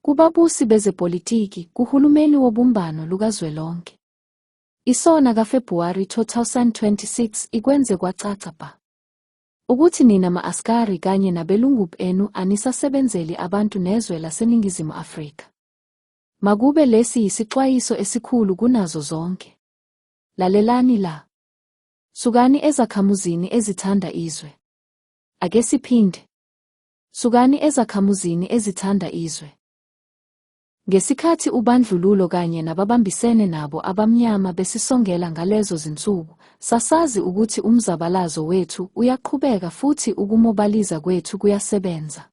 Kubabusi bezepolitiki kuhulumeni wobumbano lukazwelonke. ISONA kaFebhuwari 2026 ikwenze kwacaca bha ukuthi nina ma-askari kanye nabelungu enu anisasebenzeli abantu nezwe laseNingizimu Afrika. Makube lesi yisixwayiso esikhulu kunazo zonke. Lalelani la. Sukani ezakhamuzini ezithanda izwe. Ake siphinde. Sukani ezakhamuzini ezithanda izwe. Ngesikhathi ubandlululo kanye nababambisene nabo abamnyama besisongela ngalezo zinsuku, sasazi ukuthi umzabalazo wethu uyaqhubeka futhi ukumobaliza kwethu kuyasebenza.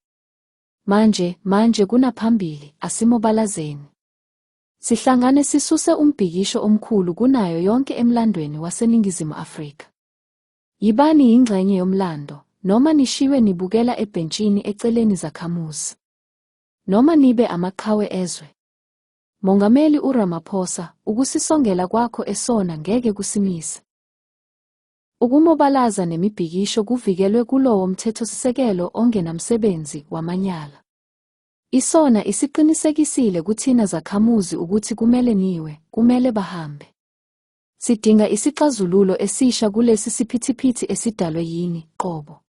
Manje, manje kunaphambili, asimobalazeni. Sihlangane sisuse umbhikisho omkhulu kunayo yonke emlandweni waseNingizimu Afrika. Yibani yingxenye yomlando, noma nishiywe nibukela ebhentshini eceleni zakhamuzi. Noma nibe amaqhawe ezwe. Mongameli uRamaphosa, ukusisongela kwakho esona ngeke kusimise. Ukumobalaza nemibhikisho kuvikelwe kulowo mthethosisekelo ongenamsebenzi wamanyala. ISONA isiqinisekisile kuthina zakhamuzi ukuthi kumele niwe, kumele bahambe. Sidinga isixazululo esisha kulesi siphithiphithi esidalwe yini, qobo.